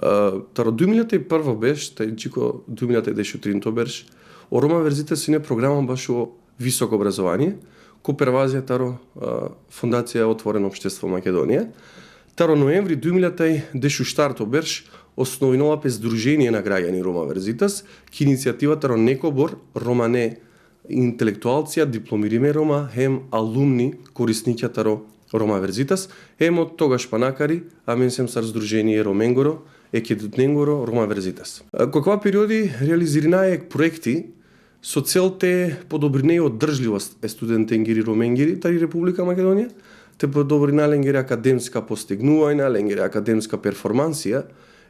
Таро 2001 беше, тај чико 2010 беше, о Рома верзите сине програма баш о високо образование, ко первазија таро Фондација Отворено општество Македонија. Таро ноември 2010 беше основинала пе Сдружение на граѓани Рома верзитас, ки иницијатива таро некобор романе интелектуалција, дипломириме Рома, хем алумни корисниќа таро Рома верзитас, хем од тогаш панакари, амен сем сар Сдружение Роменгоро, Екедутненгоро, Рома верзитас. Каква периоди реализирinae проекти со цел те подобрине одржливост студентенгири Роменгири тари Република Македонија, те подобринале ленгери академска постигнувања, ленгери академска перформансија,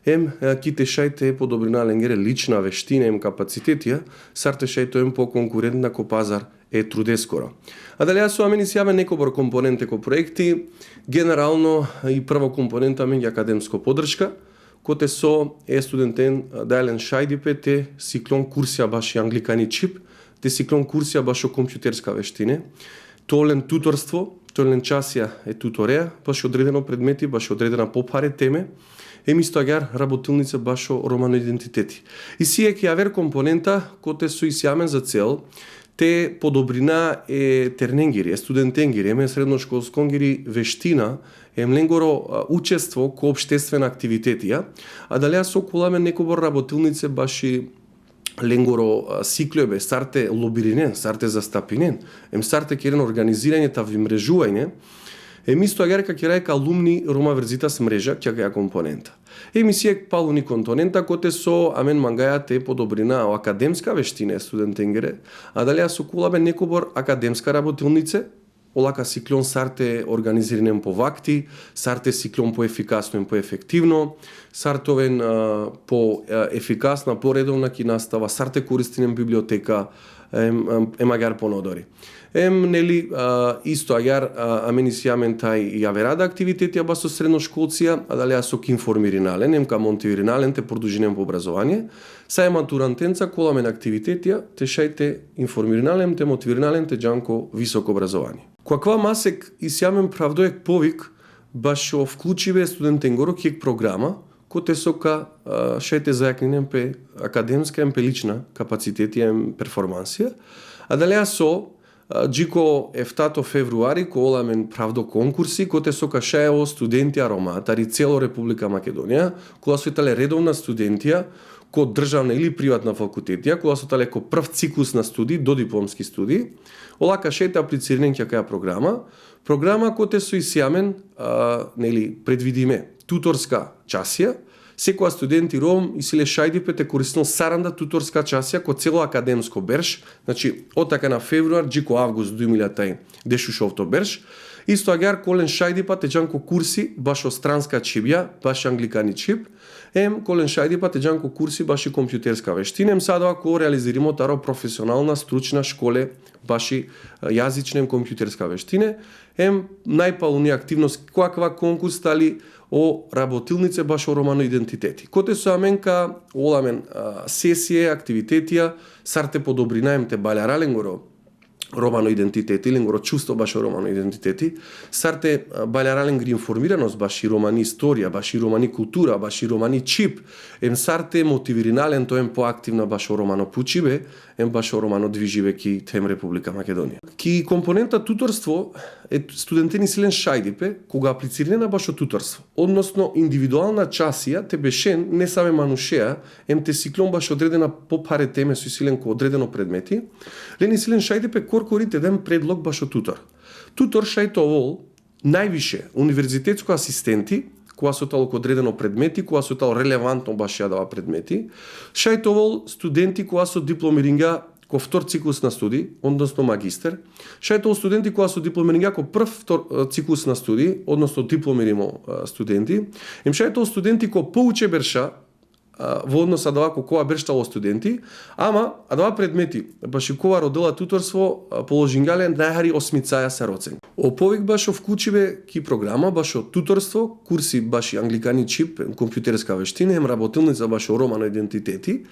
ките шајте подобрина ленгере лична вештина, капацитетија, сарте шајто по конкурентна ко пазар трудескоро. А дали јас суамени сјаме некобор компоненте ко проекти, генерално и прво компонента меѓу академско поддршка, коте со студентен Дайлен Шајдипе те сиклон курсија баш и англикани чип, те сиклон курсија баш о компјутерска вештине, толен туторство, толен часија тутореа, баш одредено предмети, баш одредена попаре теме, исто агар работилница баш о романо идентитети. И сие ќе јавер компонента коте со исјамен за цел те подобрина терненгири, студентенгири, средношколсконгири вештина, ленгоро учество ко општествена активитетија, а дали ја сокуламе некобор работилнице баш и ленгоро сиклјобе, сарте лобиринен, сарте застапинен, сарте керен организирање та вимрежување, исто агар ка ќе рајка алумни Рома верзитас мрежа, ќе ја компонента. Сие палуни компонента коте со амен мангајате подобрина о академска вештина студентенгере, а дали ја сокуламе некобор академска работилнице, олака сиклон сарте организиринен по вакти, сарте сиклон по ефикасно и по ефективно, сартовен по ефикасна, по редовна ки настава, сарте користинен библиотека, агар понодори. Нели исто агар амени сјамен тај јаверада активитети аба со средношколција, а дали ја со информиринален, ка монтивиринален те продужинен по образование, са матурантенца коламен активитетија, те шајте информиринален, те мотивиринален, те джанко високо образование. Каква масек и сјамен правдоек повик баш о вклучиве студентенгоро кек програма, коте сока шајте зајакнинен пе академска пе лична капацитетија перформансија, а дали ја со джико ефтато февруари ко оламен правдо конкурси, коте сока шајао студенти ароматари цело Република Македонија, која светале редовна студентија, ко државна или приватна факултетија, која светале ко прв циклус на студии, додипломски студии, олака шајте аплициринен ќе каја програма коте со исјамен, нели, предвидиме туторска часија, секоја студенти Ром и силе Шајдипе те користил саранда туторска часија ко цело академско берш, значи од така на февруар джико август 2010 берш, исто агар колен Шајдипа те джанко курси баш о странска чибја, баш англикани чип, колен Шајдипа те джанко курси баш и компјутерска вештина, садова ко реализиримо таро професионална стручна школе баш и јазична компјутерска вештина, најпалуни активност каква конкурс тали о работилнице баш о романо идентитети. Коте со аменка оламен сесија, активитетија, сарте подобринаем те балјарален горо романо идентитети, ленгоро чувство баш о романо идентитети, сарте балјарален гри информираност баш и романи историја, баш и романи култура, баш и романи чип, сарте мотивиринален тоем поактивна баш о романо пучибе, баш о романо движиве ки тем Република Македонија. Ки компонента туторство студентени силен Шајдипе, кога аплицирина баш о туторство, односно индивидуална часија те бешен не саме манушеа, те сиклон баш одредена попаре теме со силен ко одредено предмети, лени силен Шајдипе коркорите ден предлог баш о тутор. Тутор шајтовол највише универзитетско асистенти, која се тало одредено предмети, која се тало релевантно баш ја дава предмети, шајтовол студенти која со дипломиринга ко втор циклус на студии, односно магистер, шајтовол студенти која со дипломиринга ко прв циклус на студии, односно дипломиримо студенти, шајтовол студенти ко поуче берша во однос адава која берштало студенти, ама адава предмети, баш и кога родела туторство, положингале најхари осмицаја са роцен. Оповик баш о вклучиве ки програма, баш о туторство, курси баш и англикани чип, компјутерска вештина, работилница баш о романо идентитети,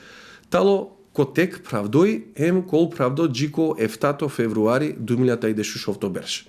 тало котек правдој, кол правдо джико ефтато февруари 2010 берш.